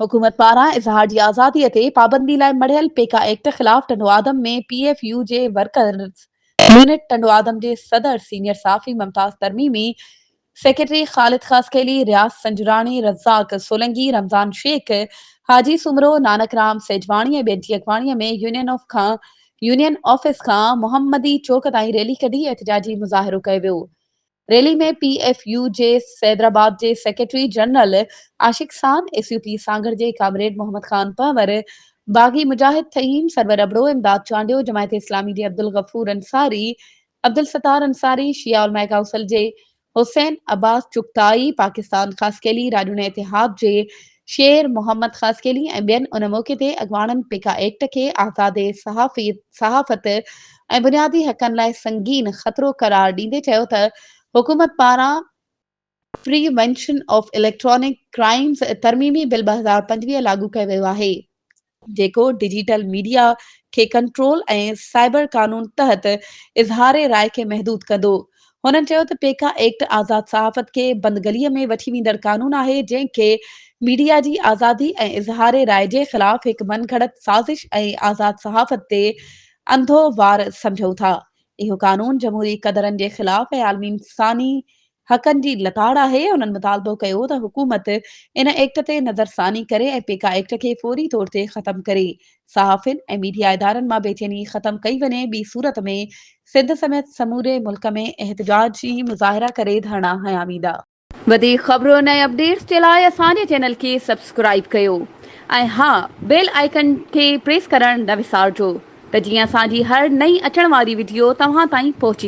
حڪومت پاران اظهار جي آزادي تي پابندي لاء مڙهيل پيڪا ايڪٽ خلاف ٽنڊوآدم ۾ پي ايف يو جي ورڪرز يونٽ ٽنڊوآدم جي صدر سينيئر صحافي ممتاز ترميمي، سيڪريٽري خالد خاصخيلي، رياض سنجراڻي، رزاق سولنگي، رمضان شيخ، حاجي سومرو، نانڪ رام سيجواڻي ۽ ٻين جي اڳواڻي ۾ يونين آف کان يونين آفيس کان محمدي چوڪ تائين ريلي ڪڍي احتجاجي مظاهرو ڪيو ويو. ريلي ۾ پي ايف يو جي حيدرآباد جي سيڪريٽري جنرل عاشق سان، ايس يو پي سانگهڙ جي ڪامريڊ محمد خان پنهور، باغي مجاهد ٿهيم، سرور ابڙو، امداد چانڊيو، جماعت اسلامي جي عبدالغفور انصاري، عبدالستار انصاري، شيعه علماء ڪائونسل جي حسين عباس چغتائي، پاڪستان خاصخيلي راڄوڻي اتحاد جي شير محمد خاصخيلي ۽ ٻين ان موقعي تي اڳواڻن پيڪا ايڪٽ کي آزاد صحافت ۽ بنيادي حقن لاء سنگين خطرو قرار ڏيندي چيو ته حڪومت پاران پريوينشن آف اليڪٽرانڪ ڪرائمز ترميمي بل 2025 لاڳو ڪيو ويو آهي. جيڪو ڊجيٽل ميڊيا کي ڪنٽرول ۽ سائبر قانون تحت اظهار راء کي محدود ڪندو. هنن چيو ته پيڪا ايڪٽ آزاد صحافت کي بند گليء ۾ وٺي ويندڙ قانون آهي جنهن کي ميڊيا جي آزادي ۽ اظهار راء جي خلاف هڪ من گهڙت سازش ۽ آزاد صحافت تي انڌو وار سمجهون ٿا. اهو قانون جمهوري قدرن جي خلاف ۽ عالمي انساني حقن جي لتاڙ آهي. انهن مطالبو ڪيو ته حڪومت ان ايڪٽ تي نظرثاني ڪري ۽ پيڪا ايڪٽ کي فوري طور تي ختم ڪري صحافين ۽ ميڊيا ادارن مان بيچيني ختم ڪئي وڃي ٻي صورت ۾ سنڌ سميت سموري ملڪ ۾ احتجاجي مظاهرا ڪري ڌرڻا هنيا ويندا. وڌيڪ خبرن ۽ اپڊيٽس جي لاء اسان جي چينل کي سبسڪرائيب ڪيو ۽ ها بيل آئيڪن کي پريس ڪرڻ نه وسارجو ته جيئن اسان جي هر نئين اچڻ واري وڊيو توهان تائين پهچي.